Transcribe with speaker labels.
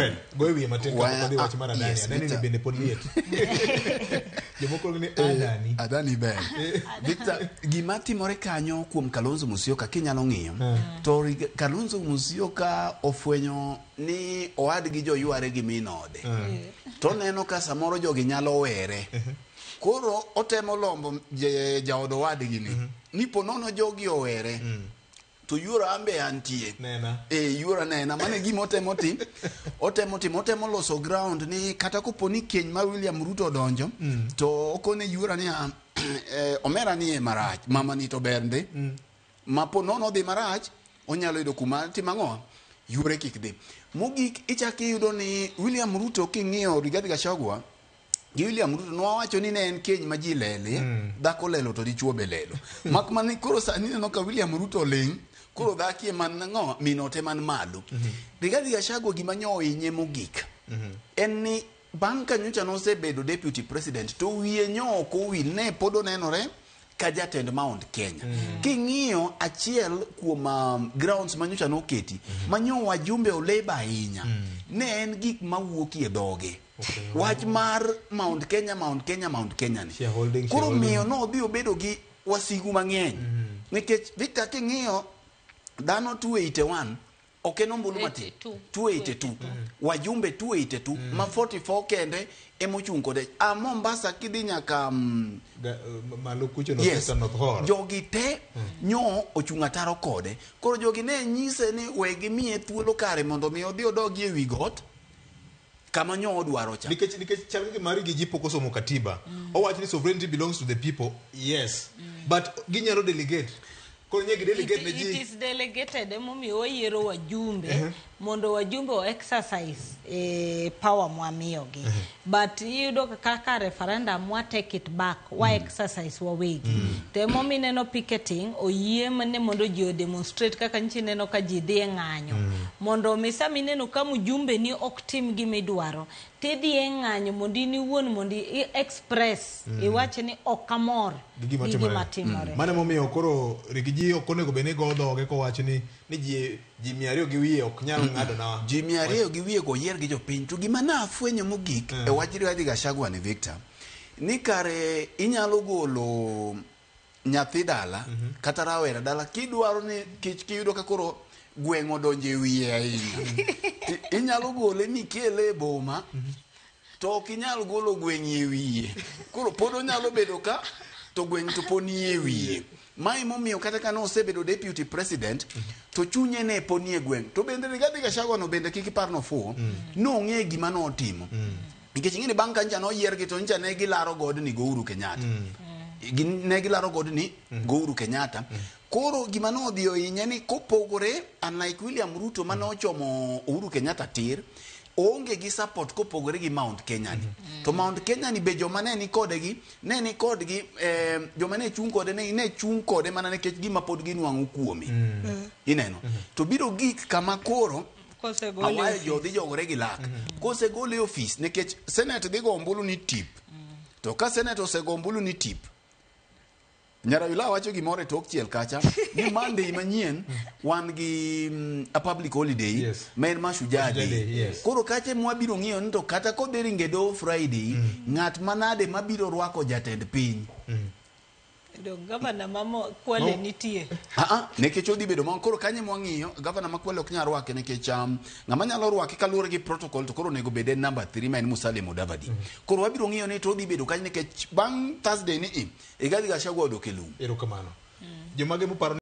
Speaker 1: Joel, go e wiye matin kapok wadhi wach mar Adani.
Speaker 2: Yes,
Speaker 1: Adani ni
Speaker 2: Victor.
Speaker 1: bende pod liet. Jomoko luonge ni Adani.
Speaker 2: Adani ber. Victor, gima timore kanyo kuom Kalonzo Musyoka kinyalo ng'iyo to Kalonzo Musyoka ofwenyo ni owadgi joyware gi min ode. To oneno ka samoro jogi nyalo were. Koro otemo lombo jaod owadgi ni. Ni po nono jogi owere. To yuora an be antie.
Speaker 1: Nena.
Speaker 2: E yuora nena. Mano e gima otemo tim. Otemo timo, otemo loso ground ni kata kopo ni keny mar William Ruto odonjo, to okone yuora niya, omera ni e marach, mama ni to ber ndi. Ma po nono odhi marach, onyalo yudo kuma timo ang'o? Yuore kik dhi. Mogik ichak iyudo ni William Ruto king'iyo Rigathi Gachagua gi William Ruto nowacho ni ne en keny ma ji lele, dhako lelo to dichuo be lelo. Mak mana ni koro sani ineno ka William Ruto oling', koro dhaki ema nang'o min ot ema ni malo. Rigathi Gachagua gima nyo ohinye mogik en ni bang' ka nyocha nosebedo deputy president to wiye nyo ok owil ne pod onenore ka jatend Mount Kenya. King'iyo achiel kuom grounds ma nyocha noketi ma nyo wajumbe oleba ahinya ne en gik mawuokie dhoge. Wach mar Mount Kenya, Mount Kenya, Mount Kenya ni.
Speaker 1: Shareholding,
Speaker 2: Koro
Speaker 1: shareholding.
Speaker 2: miyo nodhi obedo gi wasigu mang'eny. Nikech Victor king'iyo dhano 281 ok en ombulu matin
Speaker 3: 82.
Speaker 2: 282 wajumbe 282 ma 44 kende emochung' kode a Mombasa kidhi nyaka
Speaker 1: Malo kucho no
Speaker 2: yes
Speaker 1: North Hall.
Speaker 2: jogi te nyo ochung' ataro kode koro jogi ne nyise ni we gimiye thuolo kare mondo mi odhi odogi e wi got kama nyo odwaro cha
Speaker 1: Nikech chal gi mari gi ji pok osomo katiba. Owacho ni sovereignty belongs to the people. Yes. But ginyalo delegate. Koro nye gi delegate ne
Speaker 3: It
Speaker 1: ji.
Speaker 3: is delegated emomiyo wayiero wajumbe mondo wajumbe o exercise power mwamiyogi. But iyudo kaka referendum wa take it back, wa exercise wawegi. To emomiyo ineno picketing oyie ne mondo ji o demonstrate kaka nyicha ineno ka ji dhi e ng'anyo. Mondo mi sama ineno ka mjumbe ni ok tim gima idwaro, tidhi e ng'anyo mondo in iwuon mondo i express iwach ni ok amor
Speaker 1: Gi gima
Speaker 3: gi
Speaker 1: timore.
Speaker 3: gima timore.
Speaker 1: Mano emomiyo koro Riggy ok onego bed ni go dhoge kowacho ni ji 200 gi wiye ok nyal ng'ado na.
Speaker 2: Ji 200 gi wiye go oyier gi jopiny. To gima nafwenyo mogik e wach Rigathi Gachagua ni Victor, ni kare inyalo golo nyathi dala kata rawera dala kidwaro ni kich kiyudo ka koro gweng' odonjo e wiye ahinya. Inyalo gole mikele e boma to ok inyal golo gweng' e wiye. Koro pod onyalo bedo ka to gweng' to pod nie e wiye. Ma emomiyo kata ka nosebedo deputy president to chunye ne pod nie gweng'. To bende Rigathi Gachagua no bende kik ipar nofuwo, nong'e gima notimo. Nikech ing'e ni bang' ka ncha noyiergi to ncha ne gilaro godni go Uhuru Kenyatta. Ne gilaro godni go Uhuru Kenyatta. Koro gima nodhi ohinye ni kopogore unlike William Ruto mane ochomo Uhuru Kenyatta tir, oonge gi support kopogore gi Mount Kenya ni. To Mount Kenya ni be joma ne ni kode gi, ne ni kodgi, joma ne chung' kode ne chung' kode mana nikech gima pod ginwang'o kuome. Ineno? To biro gik kama koro
Speaker 3: Kosegole
Speaker 2: awayo
Speaker 3: ofis.
Speaker 2: jo dhi jogore gi lak. Kosegole e ofis nikech Senate dhi go ombulu ni tip. To ka Senate osego ombulu ni tip, Nyarawila wacho gimoro e tok chiel kacha ni Monday manyien wan gi a public holiday ma en Mashujaa
Speaker 1: Mashujaa
Speaker 2: Day.
Speaker 1: Day, yes.
Speaker 2: Koro kacha ema wabiro ng'iyo ni to kata kodhi ringo e doho Friday, ng'at manade mabiro rwako jatend piny.
Speaker 3: Dong gavana ma Kwale
Speaker 1: No.
Speaker 3: nitie.
Speaker 2: Nikech odhi bedo ma koro kanyo ema wang'iyo gavana ma Kwale ok nyal rwake nikech ng'ama nyalo rwake kaluwore gi protocol to koro onego bed en number 3 ma en Musalia Mudavadi. Koro wabiro ng'iyo ni to odhi bedo kanyo nikech bang' Thursday ni Rigathi Gachagua odok e lum.
Speaker 1: Erokamano. Jomage muparo